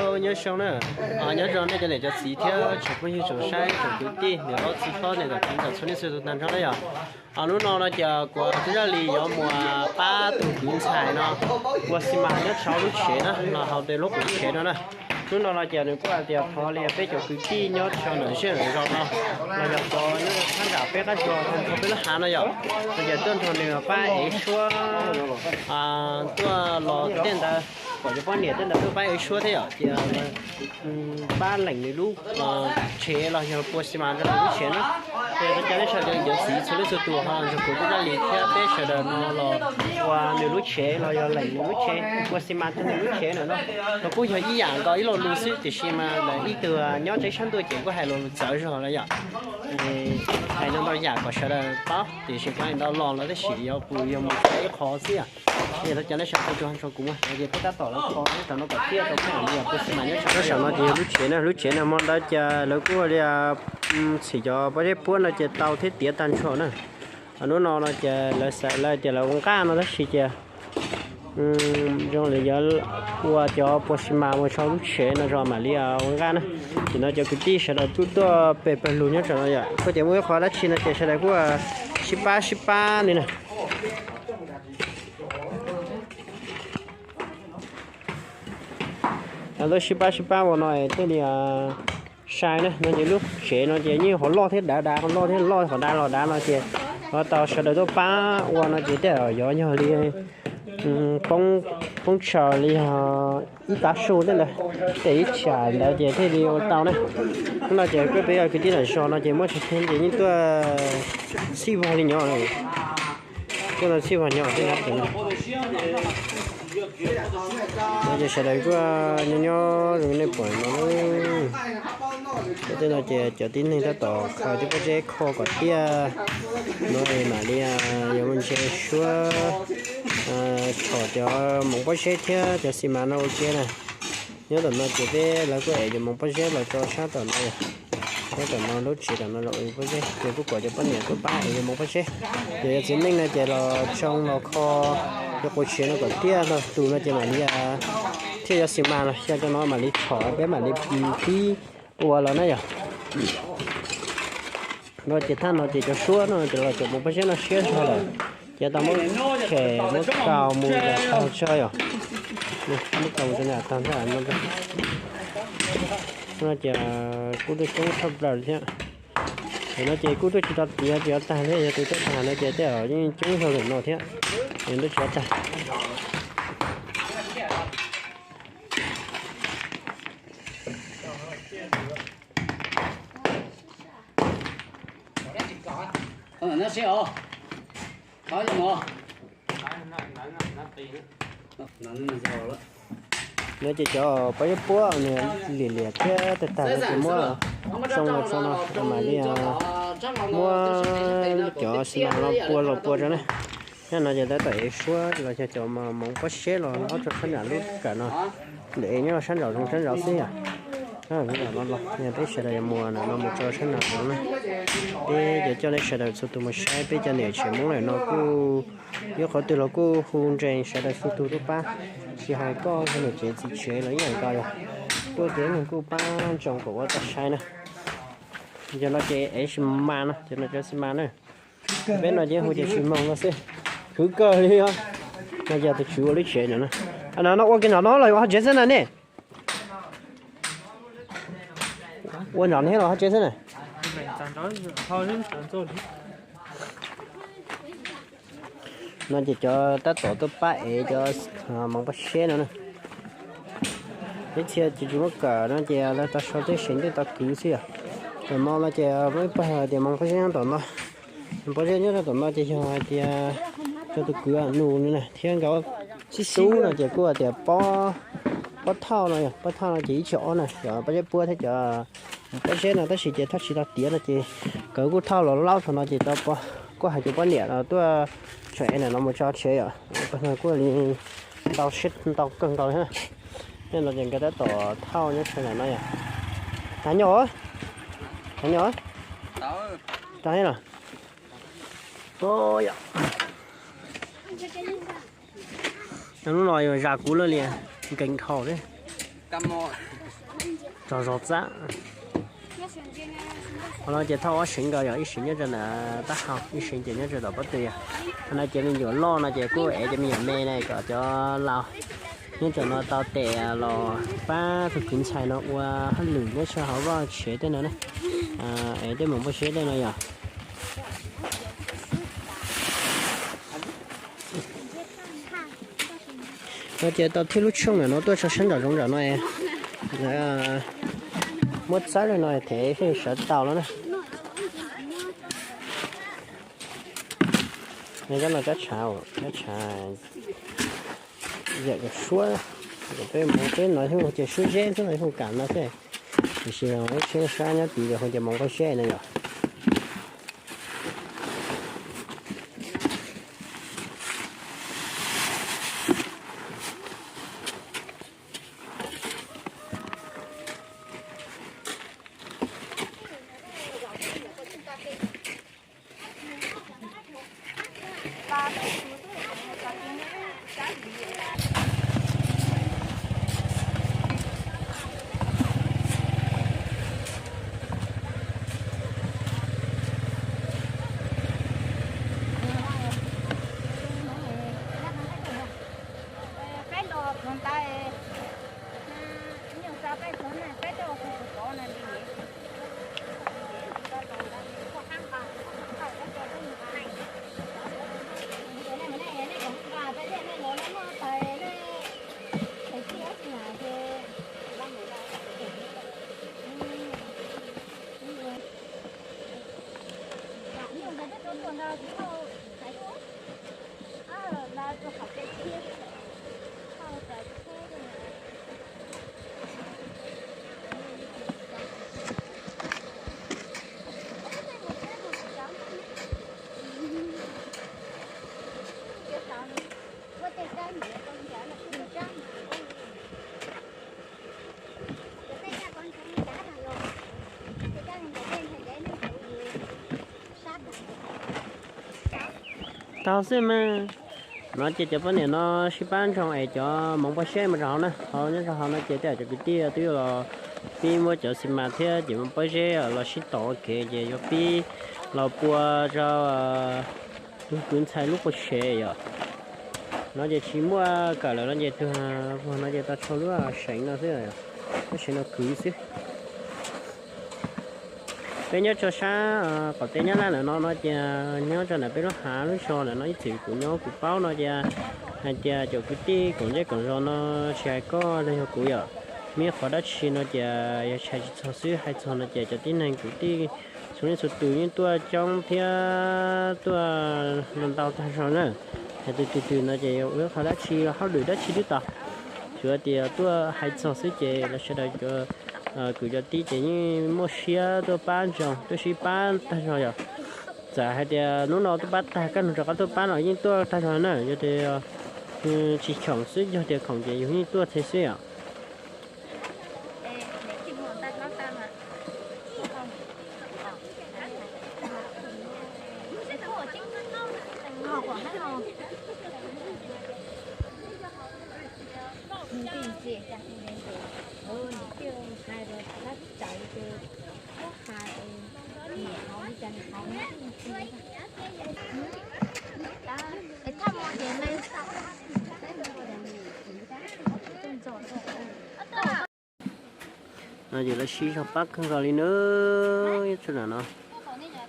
Nyob zoo na, nyob zoo nej cov niam cov txiv thiab tsoom phooj ywg tsoom saib tsoom kwv tij niam hlob txiv hlob niam ntxawm txiv ntxawm txhua leej txhua tus tag nrho na yom. Hnub no no ces kuv Tub Zaj Lis yuav mus pab tus kwv ntxhais no ua xi mas nyob rau lub tsev na, los hauv tej lub qub tsev no na. Hnub no no ces nws kuj hais tias thov li peb cov kwv tij nyob rau ntawm zej ntawm zos no los yog cov nyob rau sab nram peb qab zos tag nrho peb lub hav no yom, no ces tuaj nrog nws pab ev suab, tuaj los tej ntawd, kom cov poj niam tej ntawd tuaj pab ev suab thiab yom, ces pab leem nws lub tsev los yog pua xi mas rau nws lub tsev na. Ces ua cas nej sawv daws cov txiv txhua leej txhua tus ho nrog kuv Tub Zaj Lis thiab peb sawv daws no los ua nws lub tsev los yog leem nws lub tsev, pua xi mas rau nws lub tsev na no. Los kuj yog ib yam nkaus ib lo lus xwb tiam sis mas lawv ib tug nyob tsev sab ntuj ces kuj hais lo lus txawv zog na yom. Hais no ntau yam kom sawv daws paub tiam sis qhov ntau los los tab sis yuav pus yog mus txog ib qho xwb. Ces tau cov nej sawv daws txhua tus nrog kuv mus ces peb tab tom los kho nyob rau no kom thiaj tau peb mam li yog pua xi mas nyob rau saum no ces yog lub tsev na, lub tsev no hmo ntawd ces lawv kuj li txhim cov pob zeb puab no ces tau thiab tiav tag nrho na. Hnub no no ces lawv xav lawv tias lawv ua nqaj no tab sis ces zoo li yuav ua cov pua xi mas mus rau lub tsev no zog mam li ua nqaj na. Ces no cov kwv tij sawv daws kuj tuaj pem pawg lug nyob rau no yom, kuj tias muaj ib qho dab tsi no ces sawv daws kuj sib pab sib pab li na. Lawv tuaj sib pab sib pab ua no thiaj li sai na. No ces lub tsev no ces yeej qhov loj thiab dav dav, qhov loj thiab loj, qhov dav los dav no ces ho tau sawv daws tuaj pab ua no ces tej zaum yuav yog li poob tshaws li yog ib tav su tej ntawd, tej ib tsam ntawd ces thiaj li ua tau na. Hnub no ces kuj peb yog kwv tij tam zog no ces muab tsis tau ces yeej tuaj txhij vog li nyob, tuaj txhij vog nyob tej na. No ces sawv daws kuj nyob nyob zoo nej pom no. Tej no ces cov tib neeg tab tom khaws tej pob zeb kho kom tiaj no es mam li yuav mus ntsia suab tshom cov moov pob zeb thiab cov xi mas no ua ke na. Nyob tom no ces peb lawv kuj ev cov moov pob zeb los tso sab tom no, sab tom no lub tsev tom no los ua pob zeb ces kuj kom cov poj niam tuaj pab ev cov moov pob zeb. Ces yog txiv neej no ces los tsoo los kho cov quav tsev no kom tiaj no, tus no ces mam li thiaj yuav xi mas los xyaw cov no mam li tshom peb mam li pib ua los na yom. No ces thaj no ces cov suab no ces los cov moov pob zeb no siab zog lawm, ces tau muab tshem muab kaus mus kom tag tso yom. Muab kaus mus tso tag ntag no. No ces kuj tuaj coob tshaj plaws thiab. Tam no ces kuj tuaj tsis tau tiav tsis tau tag thiab, yog tus tuaj tag no ces tej zaum yeej coob zog lawm no thiab, es tuaj tsis tau tag. No ces cov pob zeb puab nws liam liam thiab tag tag no ces muab tsoo los tso no mam li muab cov xi mas no pua los pua rau na. Nyob no ces tab tom ev suab los yog cov moov pob zeb los ob tso sab nram lub kawm no, lawv ev nyob sab nraum zoov sab nraud xwb yom. Peb sawv daws yuav mus no mus tso sab nraum zoov na. Peb yuav coj nej sawv daws txhua tus mus saib peb cov niam tsev Hmoob lawm no kuj, yuav qhov twg los kuj hu nrees sawv daws txhua tus tuaj pab, tsis hais koj yog niam tsev txiv tsev los ib yam nkaus yom, tuaj ces kuj pab ntsoov kom ua tau sai na. Yog no ces ev xi mas no, ces no cov xi mas na. Peb no ces hu tias xi mas no xwb, khwv kawg li os. No yog tus tswv ua lub tsev no na. No no ua kiag nram no los ua hauv tsev xwb na ne? Ua nram no los hauv tsev xwb na. No ces cov tab tom tuaj pab ev cov moov pob zeb no na. Ib txhia ces tsis muab kawm no ces lawv tau sau teb seem tej tau kwv xwb yom. Tam no no ces muaj ib pawg hais tias moov pob zeb nyob tom no. Moov pob zeb nyob rau tom no ces yog hais tias cov tus kwv nus no na thiab nkawd tub no ces kuj hais tias pob thauj no yog pob thauj no ces ib txhia ob na, cov pob zeb puab thiab cov moov pob zeb no tab sis ces thauj tsis tau tiav no ces nkawd kuj thauj los laub thaum no ces kuj hais cov poj niam no tuaj tso ev ntawm no mus tso tsev yom. Pawg no kuj li ntau siab ntau kawg nkaus thiab. Nyob no ces nkawd tab tom thauj nyob tsev ntawm no yom. Tag nyob, tag nyob, tag los. Hnub no yuav zas kuv lawm li, nkees dhau thiab. Tog zog txab. Qhov no ces thauj ob seev nkaus yog ib seev nyob rau ntawm taub hau, ib seev ces nyob rau tom pob tw yog. Qhov no ces me nyuam loj no ces kuj ev cov me nyuam me na kom cov laus nyob rau no tau tes los pab tus kwv ntxhais no ua hauj lwm nyob rau hauv vaj tsev tej no na. Ev tej mus npauj seb tej no yog. No ces tau thiab lub tshooj ntawm no tuaj tso sab nram zoov nram no. Muab txawb li no them sawv tau no na. Cov no cov tshav, cov tshav yam suab, peb mus peb no yog ces suab zeb xwb no yog kam no xwb. Tiam sis lub tsheb sab nyob tid ces hu tias moos pob zeb no yom. Tau xwb mas. No ces cov poj niam no sib pab ntsoog es cov moos pob zeb mus rau hauv na, hauv nyob rau hauv no ces tej cov kwv tij twb los pib muab cov xi mas thiab ces moos pob zeb los sib tos ua ke ces yuav pib los pua rau tus kwv ntxhais lub qhov tsev yom. No ces tsis muaj kawm lawm no ces tus no ces tau tshuav lub seev no xwb, lub seev no kwv xwb. Peb nyob rau sab qaum teb Nyab Laj ntawm no no ces nyob rau ntawm peb lub hav lub zos ntawm no ib txwm kuv nyob kuv paub no ces hais tias cov kwv tij koom zej koom zos no tsis hais koj los yog kuv yom, muaj qhov dab tsi no ces yog tshais tsis txog xwb, hais txog no ces cov tib neeg kwv tij txhua leej txhua tus yeej tuaj coob thiab tuaj ntau tag zog na. Hais tus twg twg no ces ua qhov dab tsi los hauj lwm dab tsi twb tau, tsuav tias tuaj hais txog xwb ces lawv sawv daws kwv cov tib ces yeej muaj siab tuaj pab ntsoog tuaj sib pab tag zog yom. Txawm hais tias hnub no tuaj pab tag kaj ntug rov qab tuaj pab los yeej tuaj tag zog na, yog tias tsis khoom xwb, yog tias khoom ces yus yeej tuaj thiab xwb yom. No ces lawv sib zog pab kawg nkaus li na. Ib txhia no,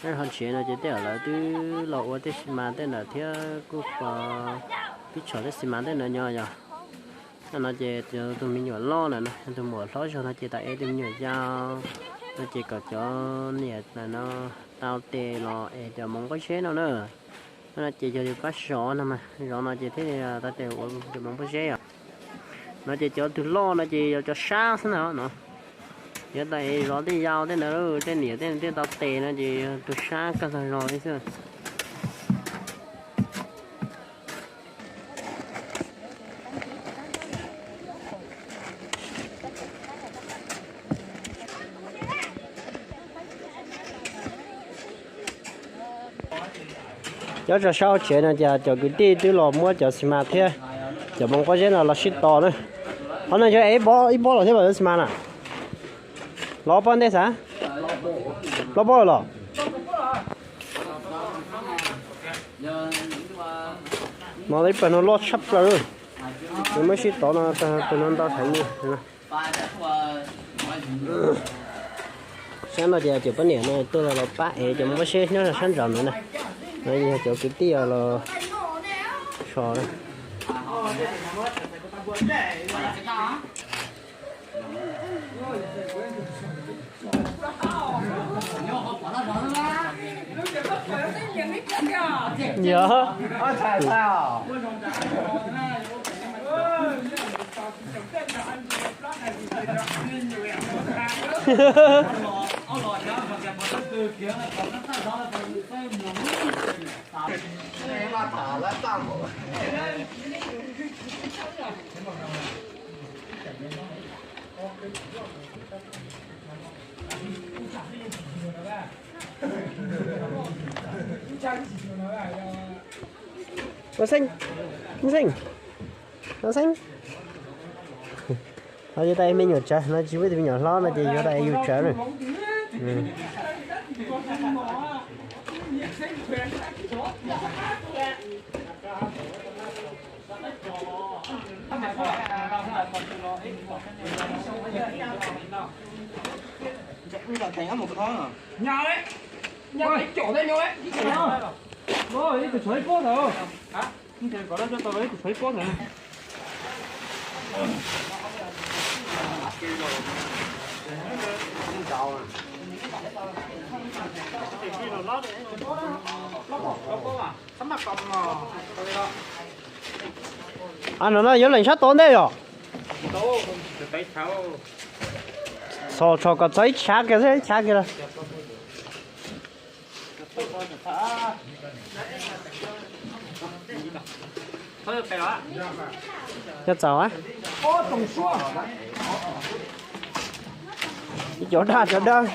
nyob hauv tsev no ces tej zaum lawv twb los ua tej xi mas tej ntawd thiab kuj pib tshom tej xi mas tej ntawd nyob yog. No ces tus me nyuam loj ntawm no, tus muam hlob zog no ces tau ev tus me nyuam yau no ces kom cov niam ntawm no tau tes los es cov moos pob zeb no na. No ces yog tus pab zov no mas, zov no ces thiaj tau tes ua cov moos pob zeb os. No ces cov tus loj no ces yog cov sab xwb ntag no. Yog tas zov tej yau tej ntawd, tej niam tej thiaj tau tes no ces yog tus sab kawg tag zog li xwb. Nyob rau sab hauv tsev no ces cov kwv tij twb los muab cov xi mas thiab cov moos pob zeb no los sib tos na. Qhov no yog ib pob, ib pob los thiab los xi mas na? Los pob ntej xav? Los pob los? No ib pawg no loj tshaj plaws. Nws muab sib tov no, pawg no ntau heev li. Sab no ces cov poj niam no tuaj los pab ev cov muab seb nyob sab nraud no na. No yog cov kwv tij los so na. Yog. Ua xeeb, ua xeeb, ua xeeb. No yuav tau me nyuam tsawv, no tsis muaj tus me nyuam hlob no ces yuav tau yus tsawv na. A, no no yuav lees sab tod ntej yom? Txhos tso kom txog ib chav kiag xwb, ib chav kiag los. Cov txaus a. Ib cov daj cov dawb.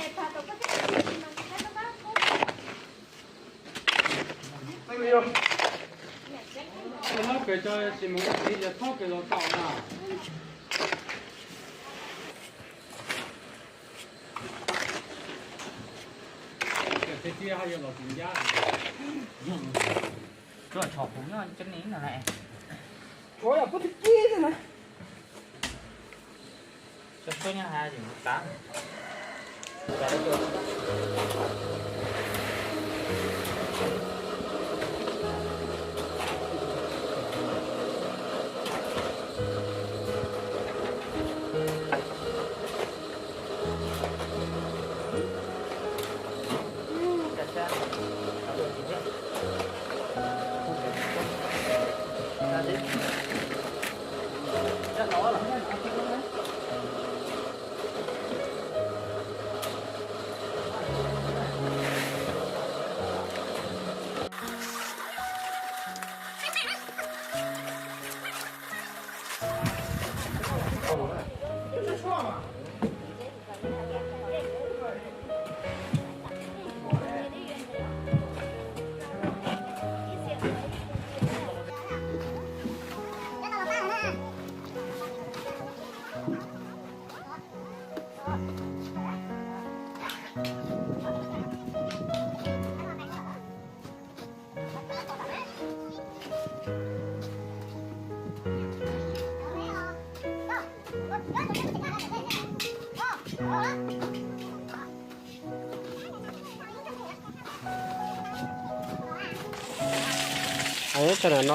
Tso no no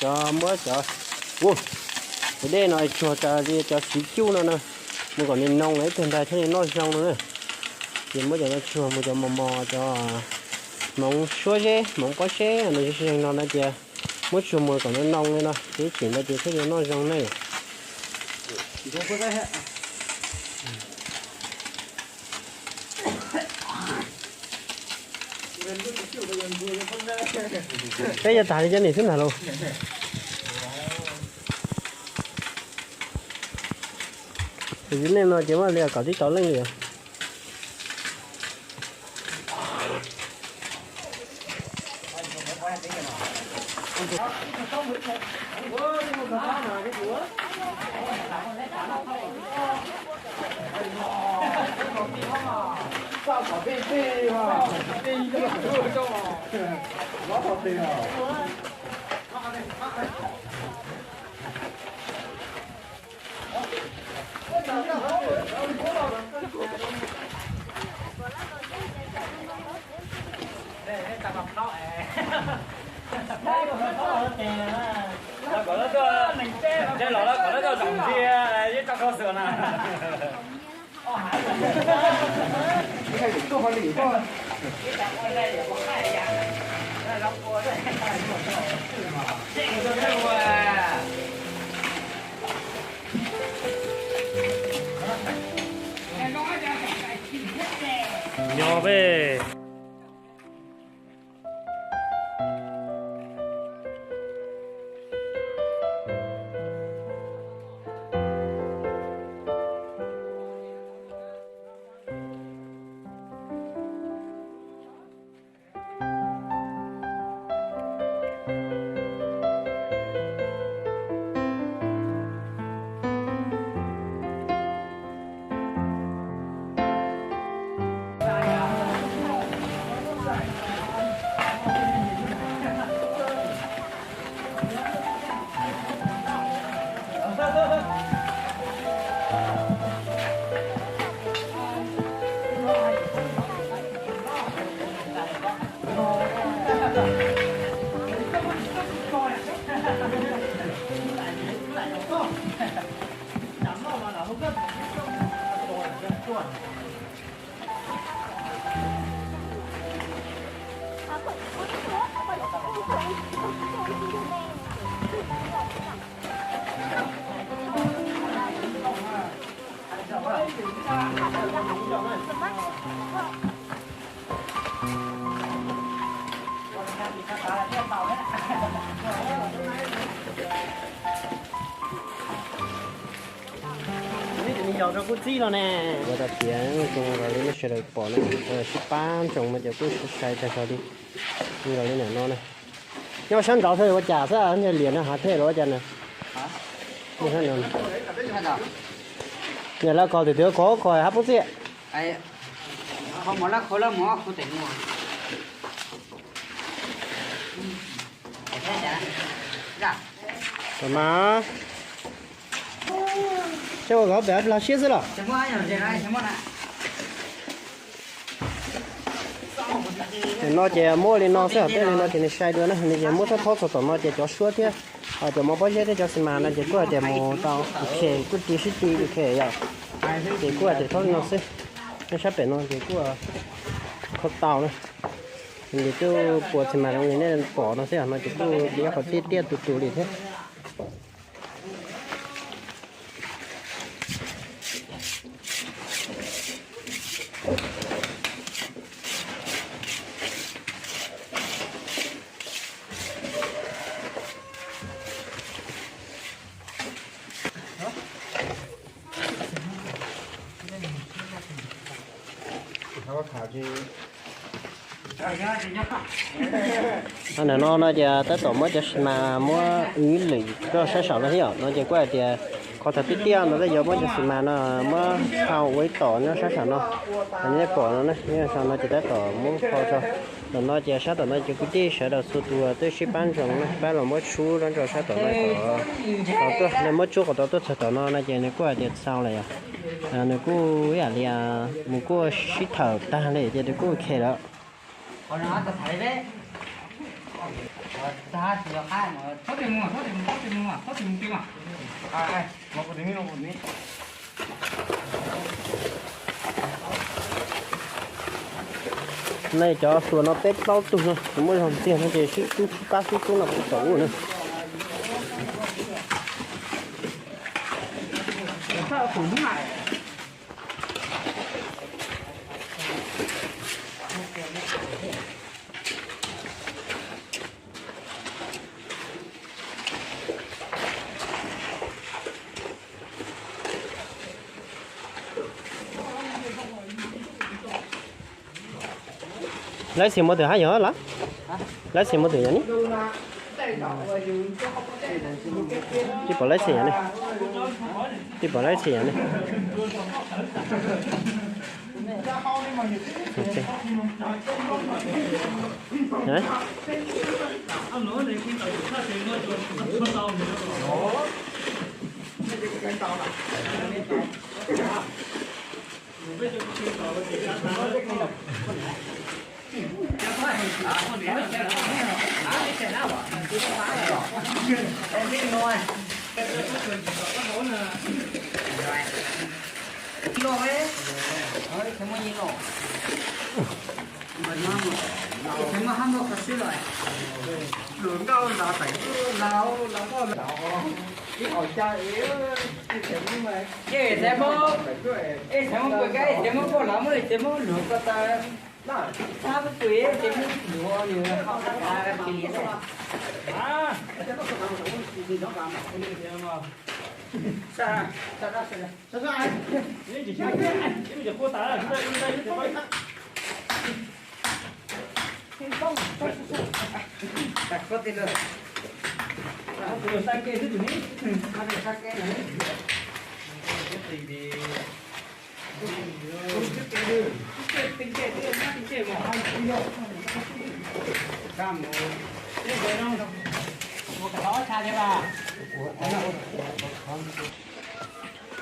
cov muab cov, ua, cov dej no tsuag tas li cov txiv cuj no na, mus kom nws noo ib tug ntag thiaj li noj zoo no na. Ces muab cov no tsuag mus cov mos mos cov hmoov suab zeb hmoov pob zeb no no ces muab tsuag mus kom nws noo li no ces ib chim ntawd ces thiaj li noj zoo ne. Peb yuav tag li cov niam xwb ntag lauj. Tus yus neej no ces muaj li kaum tsib rau leej li os. Nyob peb. Ua tau tias zoo nkaus li nej sawv daws pom na, sib pab ntsoov mas ces kuj sai sai tag nrho li. Zoo nkaus li ntawm no na. Nyob sab nraud xwb ua cas xwb, liam no hav thej los ua cas na. Niam lawv kos twg twg kos kos hab pub txiaj. Tam mas, seb ua kov pem plag siab xwb los. Tam no ces muab li no xwb, tej li no ces nws sai dua na, nws ces muab thob thob txog tom no ces cov suab thiab cov mov pob zeb thiab cov xi mas no ces kuj hais tias mus tau, kuj ti sib ti yom. Ces kuj hais tias thob li no xwb. Nej sab pem no ces kuj kho tau na. Ces twb puas xi mas zoo li nej pom no xwb, no ces kuj ib qhov tiaj tiaj tus tus li thiab. Ntawm no no ces tab tom muab cov xi mas muab wb lwm rau sab saum no thiab yom, no ces kuj hais tias qhov thaum tiaj tiaj no tej yuav muab cov xi mas no muab tshau ua ib tom nyob sab saum no. Nej pom no, saum no ces tab tom muab kho tso. Ntawm no ces sab tom no ces kwv tij sawv daws txhua tus twb sib pab ntsoov na, pab los muab tshub rau sab tom no kom tau tuaj, nej muab tsuab kom tau tuaj txog tom no no ces nws kuj hais tias txaus lawm yom. Nws kuj ib yam li mus kuj sib thawm tag li ces nws kuj khe lawm. Nej cov hluas no peb plaub tug no ces muaj zog tiag no ces sib tub sib pab sib tub no kuj tau ua na. Lawv xim muaj twm hab yog lawm? Lawv xim muaj twm yog ni? Tij pom lawv txhia yam ne. Tij pom lawv txhia yam ne.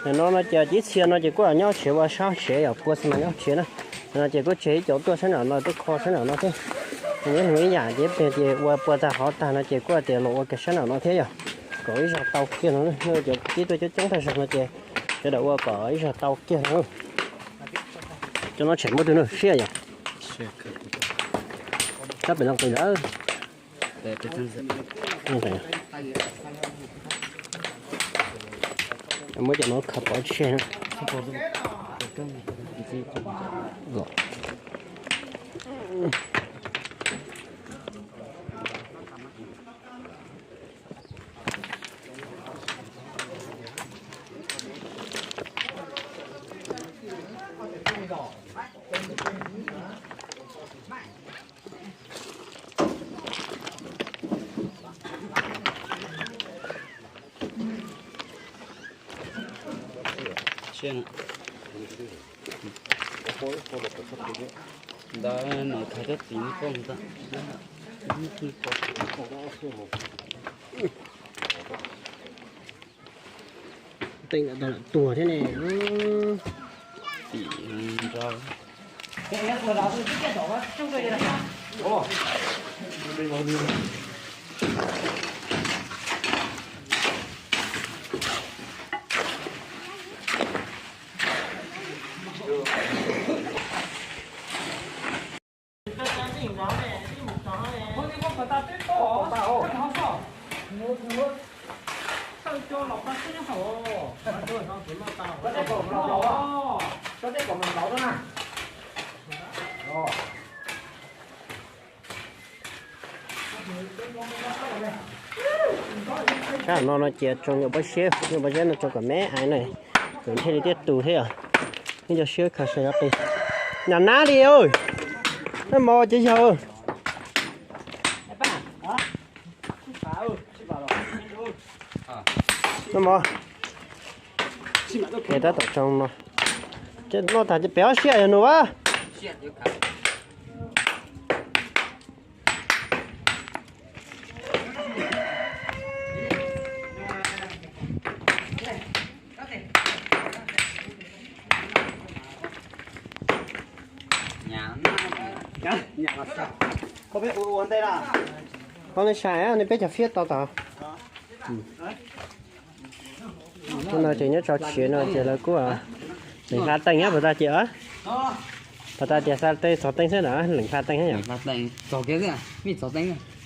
Nim no no ces ib txhia no ces kuj nyob tsev ua sab tsev yom, pua xi mas nyob tsev na. No ces kuj tseg ib cov tuaj sab nram no tuaj kho sab nram no thiab. Nyob nws ib yam ces pem ces ua pua tag hov tag no ces kuj tias los ua kiag sab nram no thiab yom, kom ib zaug tau kiag no. Cov tib tuaj coob coob tag zog no ces sawv daws ua kom ib zaug tau kiag no. Cov no tshem muab tus no siab yom. Sab pem no qis ntawd. Muab cov no khaws pov tseg. Ntawd no thov cov txiv poj ntag. Teej ntawd lawm tuag thiab ne. Tim nrau. Sab no no ces tsoo nyuam pob zeb, nyuam pob zeb no tsoo kom me ais na, kom thiaj li tiaj tus thiab os. Ib co siab khaws sawv qis. Nag nab li, nab mos ces yog. Nab mos, tab tom tsoo no. Noj tag pem ob siab yog nus a. Qhov nej sai, nej peb cov fiab tau tod. Tus no ces nyob tso tshiav no ces lawv kuj leem hla teej nyob puas tag ces, puas tag tias xa tej txog teej xwb na, leem hla teej yom.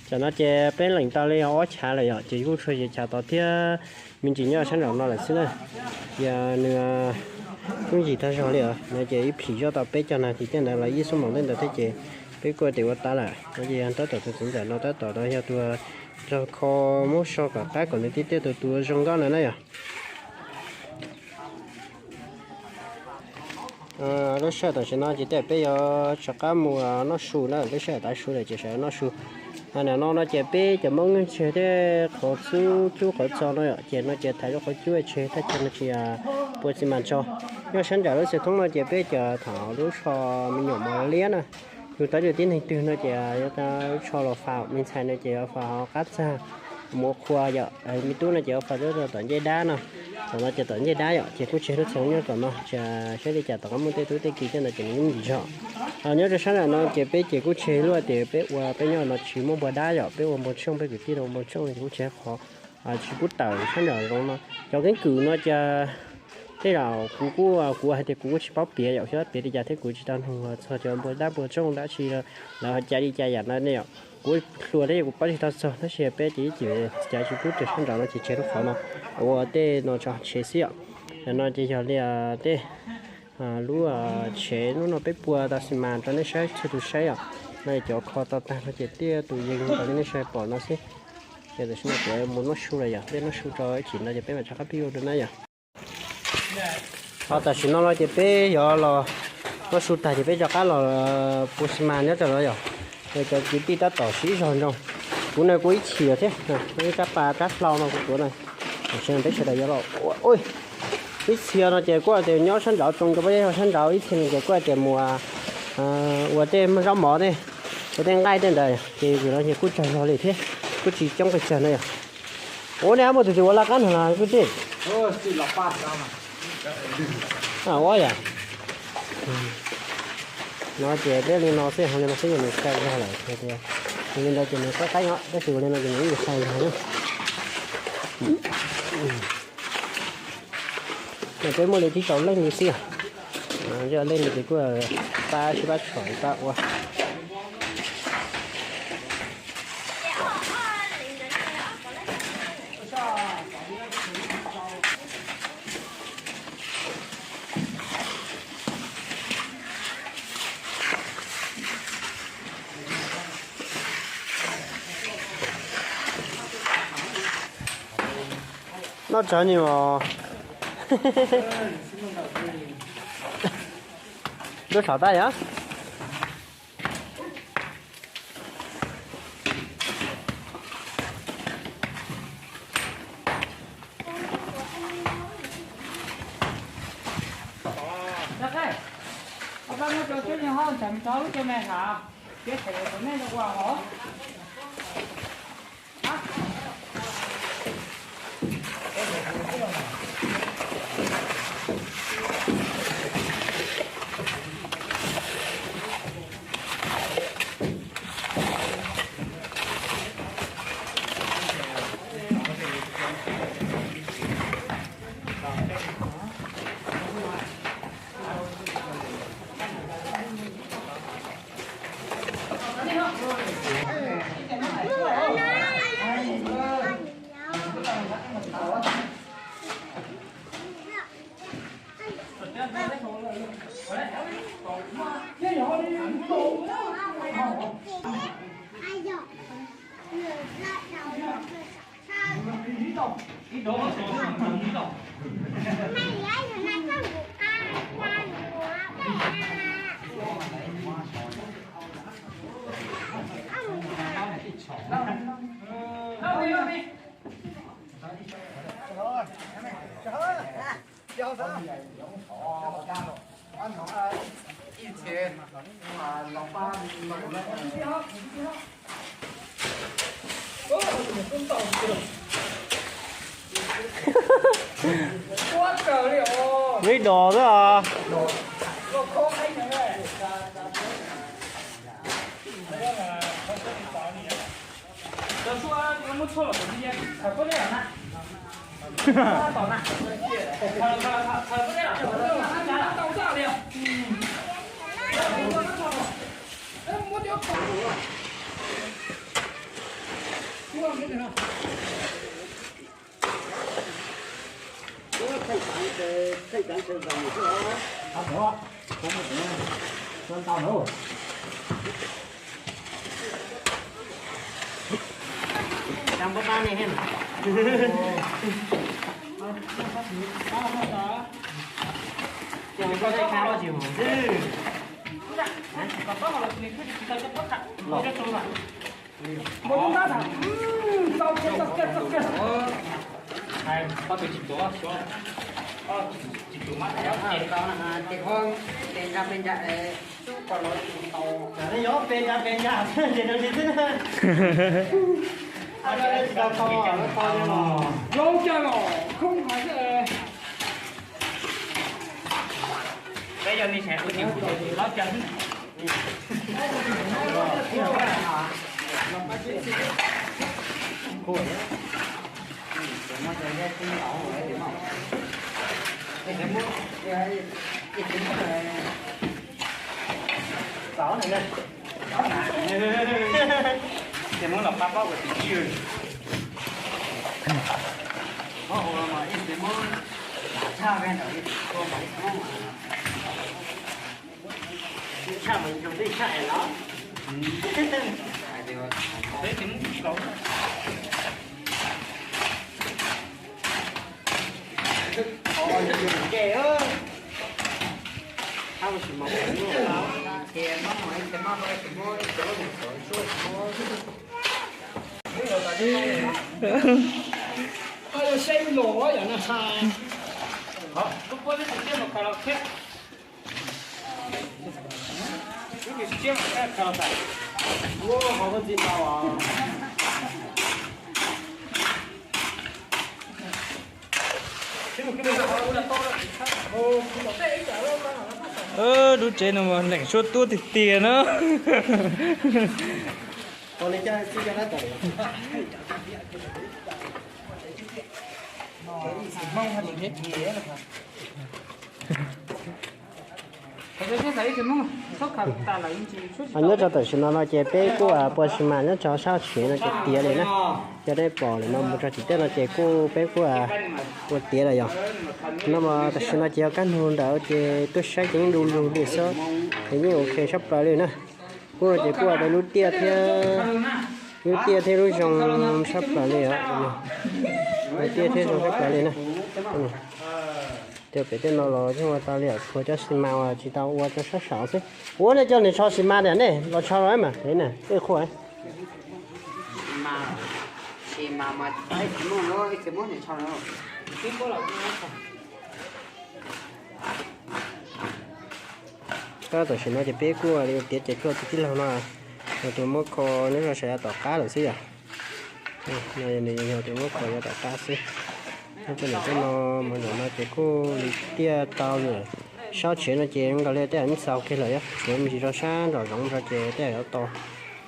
Tam no ces peb leem tau li ob chav lawm yom, ces kuj tshuav yim chav tod thiab me ntsis nyob sab nraum no lawm xwb na. Ces nws yooj yim tag zog li os, no ces ib phim zoj tau peb caug nas this tej ntawd los ib xuab moos tej ntawd thiab ces peb kuj tias ua tau lawm. No ces tab tom tus txiv ntxawm no tab tom yog tus nrog kho muab so kom qab kom nws thiaj tiaj tus tus zoo nkauj no na yom. Lub sij hawm tam sim no ces tej peb yuav rov qab mus noj su na, lub sij hawm tav su lawm ces sawv noj su. Nim no no ces peb cov Hmoob nyob tseg tej qhov cub cub qhov txos no yom, ces no ces thaiv rau qhov cub tseg thaj chaw no ces pua xi mas tso. Nyob sab nram lub xwm thoob no ces peb cov thaum lub tsho me nyuam mos liab na, yug tau cov tib neeg twg no ces yuav tau lub tsho los faus, me ntxhais no ces yuav faus hauv qab txag mus ua qhua yom, me tub no ces yuav faus rau tom ncej dab no. Tom no ces tom ncej dab yom, ces kuj tseg lub txhoov nyob tom no, saib li cas tom qab muaj tej tub tej ki tej ntawd ces nws yeej ntsis zog. Nyob rau sab nram no ces peb ces kuj tseg lub tias peb ua peb nyob no tsis muaj npua dab yom, peb ua npua tshooj, peb kwv tij ua npua tshooj ces kuj tseg qhov tsis pub tawm sab nram zoov no. Cov keeb kwm no ces tej zaum kuv kuj kuv hais tias kuv kuj tsis paub piav yom, xyov piav li cas thiab kuv tsis tau nug txog cov npua dab npua tshooj dab tsi lawv ho cai li cas yam no ne yom. Kuv hluas thiab kuv paub tsis tau txog tab sis peb ces ib cim cav tsis pub rau sab nraud no ces tseg lub qhov no ua tej no tso tseg xwb yom. Yog no ces yog li tej lub tseg lub no peb pua tau xi mas rau nej saib txhua tus saib yom. No cov kho tau tag no ces tiaj tus yees rau li nej saib pom no xwb. Ces tam sim no kuv mus noj su lawm yom, peb noj su rau ib chim no ces peb mam rov qab pib ua dua na yom. Ho tam sim no no ces peb yuav los noj su tag ces peb rov qab los pua xi mas nyob rau no yom. Cov kwv tij tab tom sib zog nroo, kuv no kuv ib chim thiab, ib rab pas rab hlau no kuv tuav na. Tam sim no peb sawv daws yuav los ua ib txhia no ces kuj hais tias nyob sab nraud tsoo rau peb sab nraud, ib txhia no ces kuj hais tias mus ua tej zaub mov tej, ua tej nqaij tej ntawd ces yus no ces kuj tsawg zog li thiab, kuj tsis coob pes tsawg na yom. Ua nej muaj tus twg ua laj qab no los kwv tij? Ua yom. No ces peb li no xwb, li no xwb ces nws sai zog lawm, li ntawd ces nws qab qab os, tab sis ua li no ces nws yeej sai zog na. Peb muaj li tsib rau leej li xwb, yog leej li ces kuj pab sib pab tshom pab ua. Noj tsawg ni os. Lub saum tab yom. Lub dos xwb os. Ua ntub ntab tham, txaus kiag, txaus kiag, txaus kiag. Hais ob tug tsis tuav xyov, ob tug tsis tuav mas ces tau na, ces koj pe nra pe nra es xub ko los tsis tau. Yog pe nra pe nra ces rau tsis xwb na. Tsis tau tau, tau los. Zoo cas los khoob hais xwb. Peb yog nej sawv daws ua tim kuv ces lov cawg. Ces muab los pab pab ua tim tsij. Muab ua mas ib ces muab tshaj ve ntawm ib tua mas ib tua mas ib tshaj mas zoo ib tshaj es los. Lub tsev no mas leem suab tuab tiag tiag na. Nyob rau tam sim no no ces peb kuj puas xis mas nyob rau sab tsev no ces tiav li na. Cov nej pom lawm no mus rau tim tej no ces kuj peb kuj ua tiav lawm yog. No mas tam sim no ces yog kab hnub ntawd ces tuaj saib ces yeej du lug li xwb, ces yeej ok sab plaws li na. Kuj no ces kuj ua tau lub tiaj thiab, lub tiaj thiab lub zoo sab plaws li os. Lub tiaj thiab zoo sab plaws li na. Cov pem tej no los yeej ua tau li os, tshuav cov xis mas uas tsis tau ua rau sab saud xwb. Ua nej cov niag tsho xis mas tiag nej los tsho los mas tej qhua. Tam sim no ces peb kuj li tiav ces kuj tus tij laug no, nws tus muab kho nyob rau sawv daws tom qab lawm xwb yom. Nws yog tus muab kho yav tom qab xwb. Nyob rau ntawm tej no, mus ntawm no ces kuj li tiaj tau lawm. Sab tsev no ces zoo nkaus li tej yam ntxaus kiag lawm, tshuav me ntsis rau sab nraum zoov rau ces tej yam yuav tau.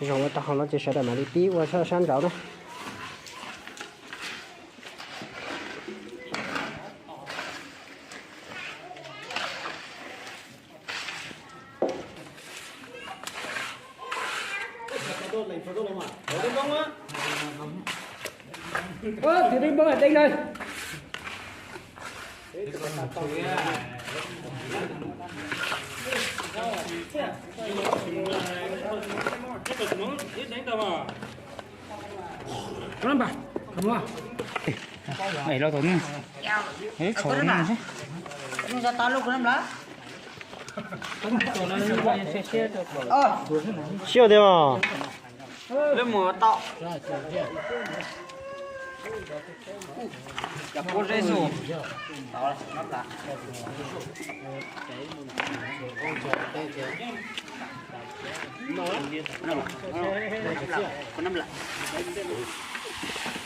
Zoo ua tau hauv no ces sawv daws mam li pib ua sab nraud na. Siab tiag os.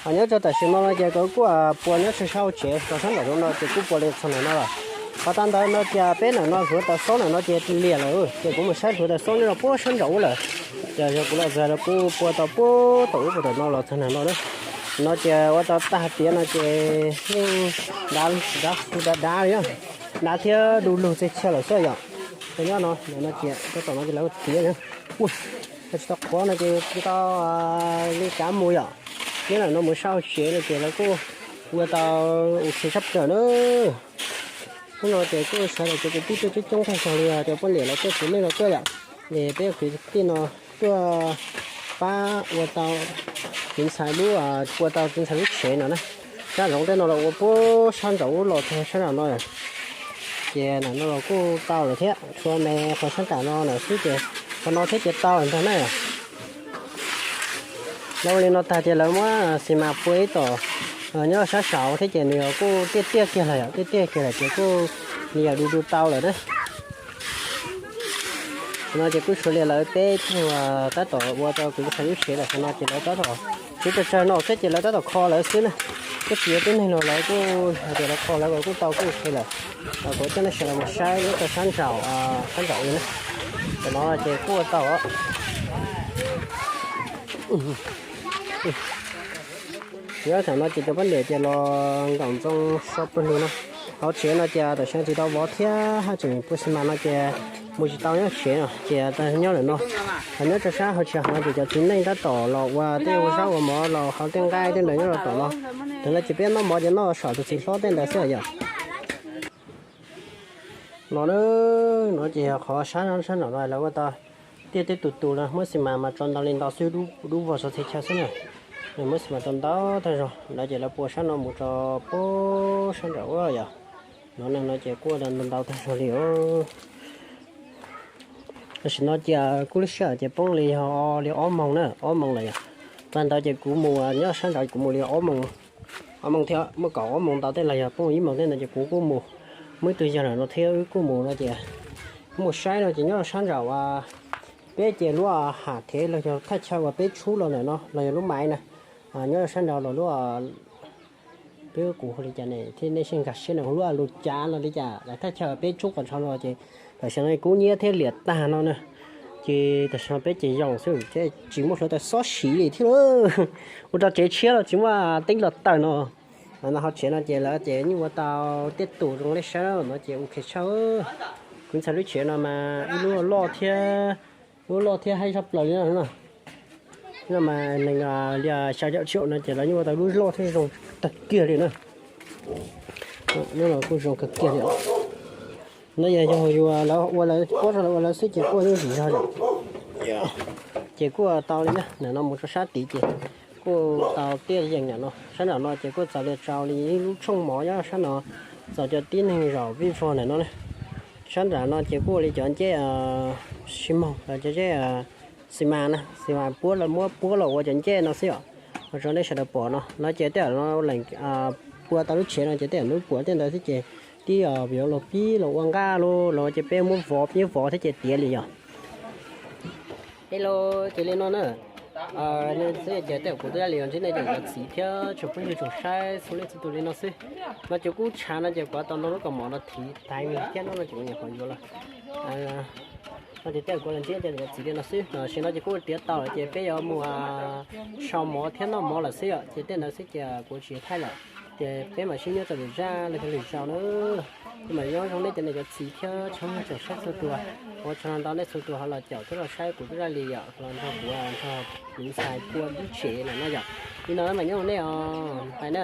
Nyob rau tam sim no no ces kuv kuj puas nyob sab hauv tsev rau sab nraum zoov no ces kuj puas li txog ntawm no lawm. Qhov tag ntawd no ces peb ntawm no hluav taws xob ntawm no ces liam lawm ces kuv mus saib hluav taws xob nyob rau puag sab nraum ub lawm. Ces yog kuv los txog los kuj puas tau puag tom ub puag tom no los txog ntawm no na. No ces ua tau tag tiav no ces yeej dav dav li, dav thiab du lug txias txia lawm xwb yom. Ces nyob no, no ces tab tom no ces lawv tiav na. Ua, yog tsis tau qhuav no ces tsis tau li kav mus yom. Nyob ntawm no mus sab hauv tsev no ces lawv kuj ua tau ua tsev tshaj plaws na. Hnub no ces kuj sawv daws cov kwv tij tuaj coob coob tag zog li os, cov poj niam los tuaj txiv neej los tuaj yom. Es peb kwv tij no tuaj pab ua tau tiv ntxhais lub, ua tau tiv ntxhais lub tsev no na. Sab zoov tej no los ua puag sab nraum ub los txog sab nraum no. Ces ntawm no los kuj tau lawm thiab, tshuav me qhov sab nraum no lawm xwb ces qhov no thiab ces tau lawm ntag na. Lawv ua li no tag ces lawv muab xi mas pua ib tom nyob sab saud thiab ces nws kuj tiaj tiaj kiag lawm yom, tiaj tiaj kiag lawm ces kuj nws yam du du tau lawm na. No ces kuj xws li lawv peb tug tab tom ua rau kuv tus ntxhais lub tsev tam sim no ces lawv tab tom tsev tsawg tsawg no xwb ces lawv tab tom kho lawv xwb na. Kuj tsis yuav tib neeg los lawv kuj hais tias lawv kho lawv kuj tau kuj ok lawm. Kuv coj nej sawv daws mus saib nyob rau sab nraum, sab nraum li na. Tam no ces kuj ua tau. Nyob tam no ces cov poj niam ces los nkaum ntxoo so pawg lug no. Hauv tsev no ces tam sim no tsis tau vov thiab haj tseem pua xi mas no ces mus tsis tau nyob tsev no ces nyob lawm no. Nyob rau sab hauv tsev hauv no ces cov txiv neej tab tom los ua tej ua zaub ua mov los hau tej nqaij tej ntawd nyob rau tom no. Tam no ces peb noj mov ces noj saum tus txiv hlob tej ntawd xwb yom. No, no ces qhov sab sab nraum no lawv ua tau tiaj teb tus tus no muab xi mas mas tso ntau li ntau xwb, dub vog txhua txhia chaw xwb na. Nws muab xi mas tso ntau tag zog no ces lawv pua sab no mus rau pem sab nraum ua yom. No no ces kuj ua ntau ntau tag zog li os. Tam sim no ces kuj lub sij hawm ces poob li yog li ob moos na, ob moos lawm yom. Tag ntawd ces kuv mus nyob sab nraud kuv mus li ob moos, ob moos thiab muaj kaum ob moos ntau tej los yog poob ib moos tej ntawd ces kuv kuj mus muaj ib tug yawg ntawm no thiab wb kuj mus no ces kuj mus saib no ces nyob sab nraum peb ces lub ham thev los yog thaj chaw uas peb tshub los ntawm no los yog lub maiv na, nyob sab nraud los lub peb kuv hu li cas ne thiab nej sij nkag siab no lub lus cav los li cas los thaj chaw peb tshub qhov ntsho no ces tam sim no kuj nyiab thiab liam tag no na. Ces tam sim no peb ces yoo xwb thiab tsis muaj hluav taws xob siv li thiab lauj. Ua rau tsev tshiab los tsis muaj teeb los tawm no. No ho tsev no ces lawv ces nyuj ua tau tiaj tus zoo li saib no ces ok tshaj. Kuv ntxhais lub tsev no mas ib lub loj thiab, lub loj thiab haib zaj plaws li no. No mas nees li xya caum tsib caum no ces lawv nyuj ua tau lub loj thiab zoo tag kiag li na. Nyob los kuj zoo kawg kiag li. No yog yog yus ua lawv, ua lawv, puab rau lawv ua lawv xwb ces kuj yeej zim zog li. Ces kuj tau li na, ntawm no mus rau sab tid ces kuj tau tiaj yees ntawm no. Sab nraum no ces kuj txaus li rau li ib lub tshooj mov nyob sab no, txaus cov tib neeg zaum vij vog ntawm no na. Sab nraum no ces kuj ua li cov ncej xi moos los cov ncej xi mas na, xi mas puab los muab puab los ua cov ncej no xwb os. Ua rau nej sawv daws pom no, no ces tej zaum no leem pua tau lub tsev no ces tej zaum lub puas tej ntawd xwb ces tib yuav los pib los ua nqaj los los ces peb muab vov, peb vov thiab ces tiav li yog. Hello, ces li no na. Xwb ces tej zaum kuv twb li ntsib nej cov txiv thiab tsoom phooj ywg tsoom saib txhua leej txhua tus li no xwb. No ces kuj tshav no ces kuv tau ntoo lub kaus mom no thiv tag li thiab no ces kuv nyuam qhuav yuav los. No ces tej zaum kuv los ntsib cov txiv li no xwb, tam sim no ces kuj tiav tau lawm ces peb yuav mus sau mov thiab noj mov lawm xwb os. Ces tej ntawd xwb ces kuv tsis thaij lawm, ces peb mam sib nyob rau lwm zaj los yog lwm zaus na. Ces mam nyob zoo nej cov niam cov txiv thiab tsoom saib txhua tus, ua tsaug ntau nej txhua tus ho los caum thiab los saib kuv zaj li yom, los nrog kuv nrog kuv ntxhais pua lub tsev lawm no yom. Li no mam nyob zoo nej os, pais na.